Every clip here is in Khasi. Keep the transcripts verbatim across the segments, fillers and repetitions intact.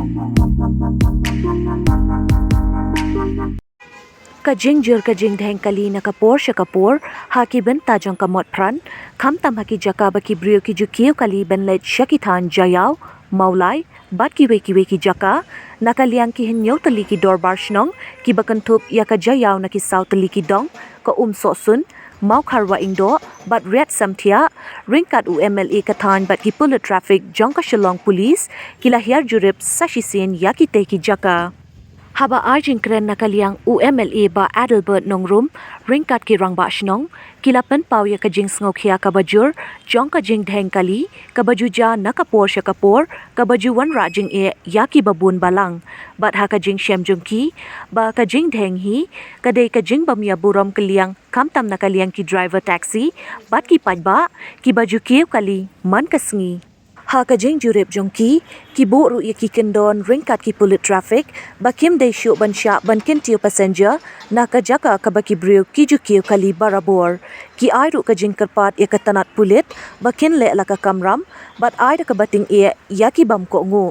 Ka jingjur ka jingdheng kali na ka por sha ka por ha ki bynta jong ka Motphran, khamtam ha ki jaka ba ki briew ki ju kiew kali ban leit sha ki thaiñ Jaïaw, Mawlai bad kiwei kiwei ki jaka. Na ka liang ki hynñiew tylli ki dorbar shnong kiba kynthup ïa ka Jaïaw na ki saw tylli ki dong, ka Umsohsun, Mawkhar Wahingdoh bad Riatsamthiah, ryngkat u MLA ka thaiñ bad ki pulit traffic jong ka Shillong Police, ki la hiar jurip sa shisien ïa kitei ki jaka. Haba ai jingkren na ka liang u MLA Bah Adelbert Nongrum ryngkat ki rangbah shnong, ki la pynpaw ïa ka jingsngewkhia kaba jur jong ka jingdheng kali kaba ju jia na ka por sha ka por, kaba ju wanrah jingeh ïa kiba bun balang. Bad ha ka jingshem jong ki, ba ka jingdheng hi ka dei ka jingbym ïa burom kylliang, khamtam na ka liang ki driver taxi bad ki paidbah kiba ju kiew kali man ka sngi. Ha ka jingjurip jong ki, ki buh ruh ïa ki kyndon ryngkat ki pulit traffic ba kim dei shuh ban shah ban kyntiew passenger na ka jaka kaba ki briew ki ju kiew kali barabor. Ki ai ruh ka jingkyrpad ïa ka tnat pulit ba kin leh la ka kamram bad ai da kaba tyngeh ïa ki bym kohnguh.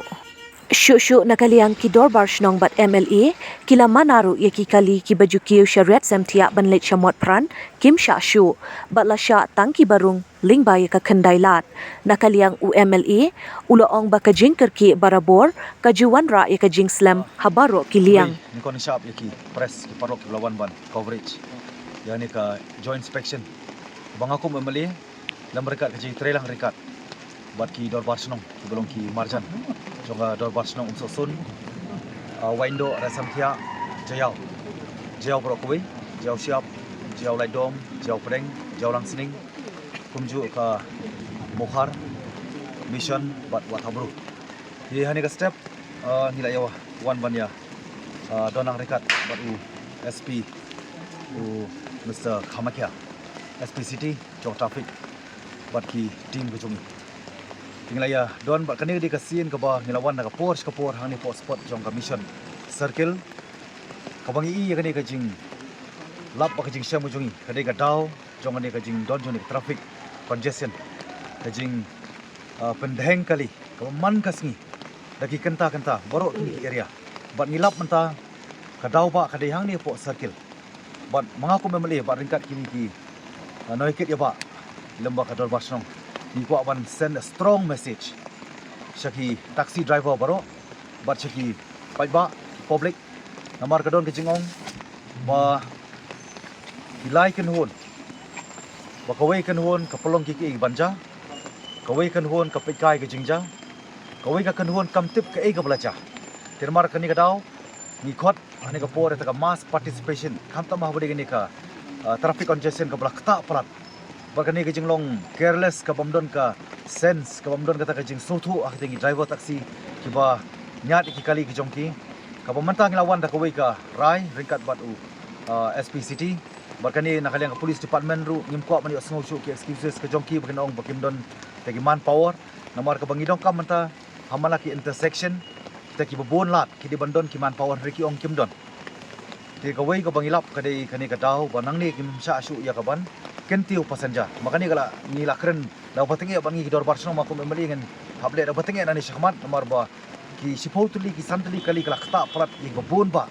Shuh shuh na ka liang ki dorbar shnong bad MLA, ki la mana ruh ïa ki kali kiba ju kiew sha Riatsamthiah ban leit sha Motphran, kim shah shuh bad la shah tang kiba rung lyngba ïa ka khyndai lad. Na ka liang u MLA, u la ong ba ka jingkyrkieh barabor ka ju wanrah ïa ka jingslem ha baroh ki liang. Ni kon shap ïa ki press ki paralok kiba la wan ban coverage ïa kane ka joint inspection. Ba nga kum MLA lem ryngkat ka jingtreilang ryngkat bad ki dorbar shnong kiba long ki marjan jong ka dorbar shnong Umsohsun, ah, Wahingdoh, Riatsamthiah, Jaïaw. Jaïaw baroh kawei, Jaïaw Shyiap, Jaïaw Laitdom, Jaïaw Pdeng, Jaïaw Langsning, kumjuh ka Mawkhar, Mission bad Wathapbru. Te ha kane ka step, ah, ngi la ïa wan ban ïa, ah, don lang ryngkat bad u SP, u Mister Khamakia, SP City jong traffic bad ki team ka jong ngi. Te ngi la ïa don bad kane ka dei ka sien kaba ngi la wan na ka por sha ka por hangne hapoh spot jong ka Mission Circle. Kaba ngi i ïa kane ka jinglap bad ka jingshem ka jong ngi, ka dei ka daw jong kane ka jingdon jong kane ka traffic congestion, ka jing, ah, pyndheng kali kaba man ka sngi da ki kynta kynta baroh kine ki area. Bad ngi lap mynta ka daw ba ka dei hangne hapoh circle. Bad ma nga kum MLA bad ryngkat kine ki, ah, nongkit ïa ba lem bad ka dorbar shnong, ngi kwah ban send a strong message sha ki taxi driver baroh bad sha ki paidbah, ki public. Namar ka don ka jingong ba ki lai kynhun, ba kawei kynhun ka pynlong ki kaei ban jia, kawei kynhun ka peit kai ka jingjia, kawei ka kynhun kam tip kaei kaba la jia. Te namar kane ka daw ngi khot ha kane ka por ïa kata ka mass participation, khamtam haba dei kane ka, ah, traffic congestion kaba la ktah palat. Bad kane ka jinglong careless, kabym don ka sense, kabym don kata ka jingsngewthuh ha kita ki driver taxi kiba ñiad ïa ki kali ki jong ki. Kaba mynta ngi la wan da kawei ka rai ryngkat bad u, ah, SP City. Bad kane na ka liang ka police department ruh ngim kwah ban ïohsngew shuh ki excuses ka jong ki ba kin ong ba kim don kita ki manpower. Namar kaba ngi donkam mynta ha man la ki intersection, kita kiba bun lad ki dei ban don ki manpower, hynrei ki ong kim don. Te kawei kaba ngi lap ka dei kane ka daw ba nangne kim shah shuh ïa ka ban kyntiew passenger. Ma kane ka la ngi la kren da ba tyngeh bad ngi ki dorbar shnong, ma kum MLA ngin hap leh da ba tyngeh nangne shakhmat, namar ba ki shiphew tylli ki san tylli kali ka la ktah palat ïa kiba bun ba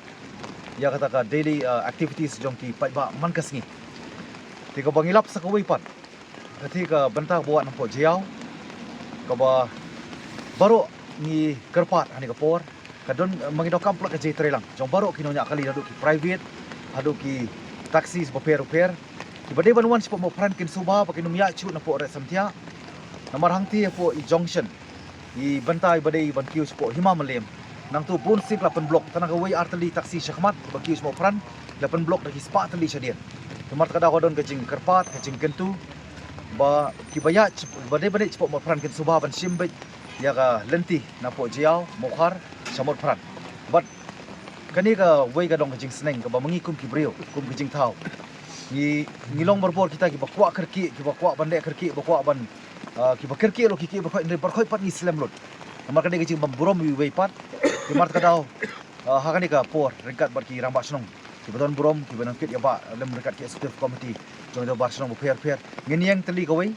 ïa kata ka daily, uh, activities jong ki paidbah man ka sngi. Te kaba ngi lap sa kawei pat, kata ka bynta kaba wad na hapoh Jaïaw, kaba baroh ngi kyrpad ha kane ka por, ka don, eh, ma ngi donkam palat ka jingtreilang jong baroh ki nongñiah kali, naduh ki private haduh ki taxis bapher bapher. Kiba dei ban wan shapoh Mawphran kin sngewbha ba kin ym ïaid shuh na hapoh Riatsamthiah. Namar hangtei hapoh i junction, i bynta iba dei ban kiew shapoh Hima Mylliem, nangta bun sien ki la pynblock, tang na kawei ar tylli taxi shakhmat ba kiew sha Mawphran ki la pynblock da ki spah tylli shadien. Namar kata ka daw ka don ka jingkyrpad, ka jingkyntu ba kiba ïaid, ba dei ban ïaid shapoh Mawphran kin sngewbha ban shim beit ïa ka lynti na hapoh Jaïaw, Mawkhar sha Mawphran. Bad kane kawei ka don ka jingsneng kaba ma ngi kum ki briew, kum ki jingthaw, ngi, ngi long barabor kita kiba kwah kyrkieh, kiba kwah ban leh kyrkieh, ba kwah ban, ah, kiba kyrkieh lut ki kiei baroh, hynrei baroh pat ngi slem lut. Namar ka dei ka jingbymburom iwei pat. Namar kata ka daw, ah, ha kane ka por ryngkat bad ki rangbah shnong kiba don burom, kiba nongkit ïa ba lem ryngkat ki executive committee jong ki dorbar shnong bapher bapher, ngin ïeng tylli kawei.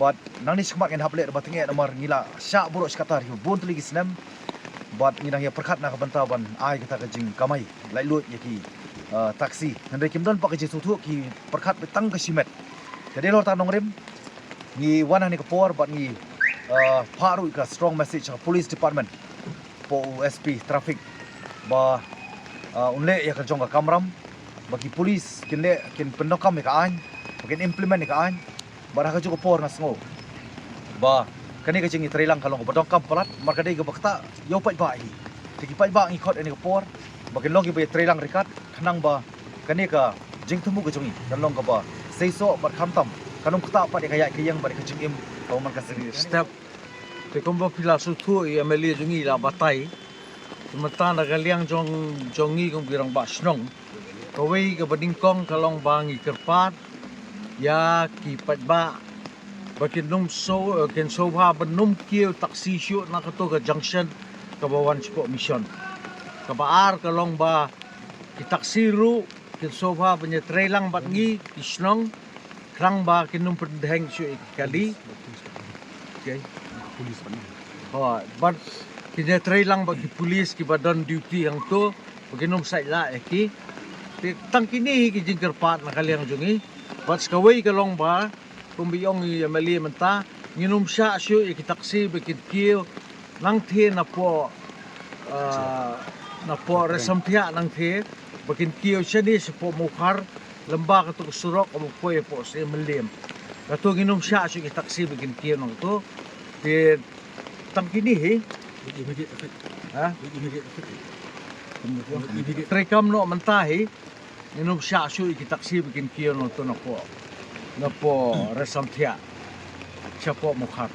Bad nangne shakhmat ngin hap leh da ba tyngeh namar ngi la shah baroh shi katta ri bun tylli ki snem. Bad ngi dang ïa pyrkhat na ka bynta ban ai kata ka jingkamai laitluid ïa ki, ah, taxi. Hynrei kim don pat ka jingsngewthuh, ki pyrkhat beit tang ka shimet. Te dei halor kata nongrim, ngi wan ha kane ka por bad ngi, ah, phah ruh ka strong message ha ka police department, hapoh u S P traffic, ba, ah, un leh ïa ka jong ka kamram, ba ki police kin leh, kin pyndonkam ïa ka aiñ, ba kin implement ïa ka aiñ. Bad ha kajuh ka por nga sngew ba kane ka jingïatreilang ka long kaba donkam palat, namar ka dei kaba ktah ïa u paidbah hi. Te ki paidbah ngi khot ha kane ka por ba kin long kiba ïatreilang ryngkat, khnang ba kane ka jingthmu ka jong ngi kan long kaba seisoh bad khamtam kan ym ktah pat ïa ka ïaid ka ïeng bad ïa ka jingim kaba man ka seng. Step. Te kumba phi la sngewthuh, ïa, M L A jong ngi la batai. Te mynta na ka liang jong, jong ngi kum ki rangbah shnong, kawei kaba nyngkong ka long ba ngi kyrpad ïa ki paidbah ba kin ym shu, eh, kin sngewbha ban ym kiew taxi shuh na kato ka junction kaba wan shapoh Mission. Kaba ar ka long ba ki taxi ruh kin sngewbha ban ïatreilang bad ngi ki shnong, khnang ba kin ym pyndheng shuh ïa ki kali. Okay. Police pat. Ho, bad kin ïatreilang bad ki police kiba don duty hangto, ba kin ym sait lah ïa ki. Te tang kine hi ki jingkyrpad na ka liang jong ngi. Bad sa kawei ka long ba, kumba ong i M L A mynta, ngin ym shah shuh ïa ki taxi ba kin kiew nangtei napoh, ah, napoh Resamthiah nangtei, ba kin kiew shane shapoh Mawkhar, lem bad kato ka surok kaba poi hapoh Syiemlieh. Kato ngin ym shah shuh ïa ki taxi ba kin kiew nangto. Te tang kine hi. Immediate effect. Ha? Immediate effect. Immediate. Treikam noh mynta hi. Ngin ym shah shuh ïa ki taxi ba kin kiew nangto napoh, napoh Resamthiah shapoh Mawkhar.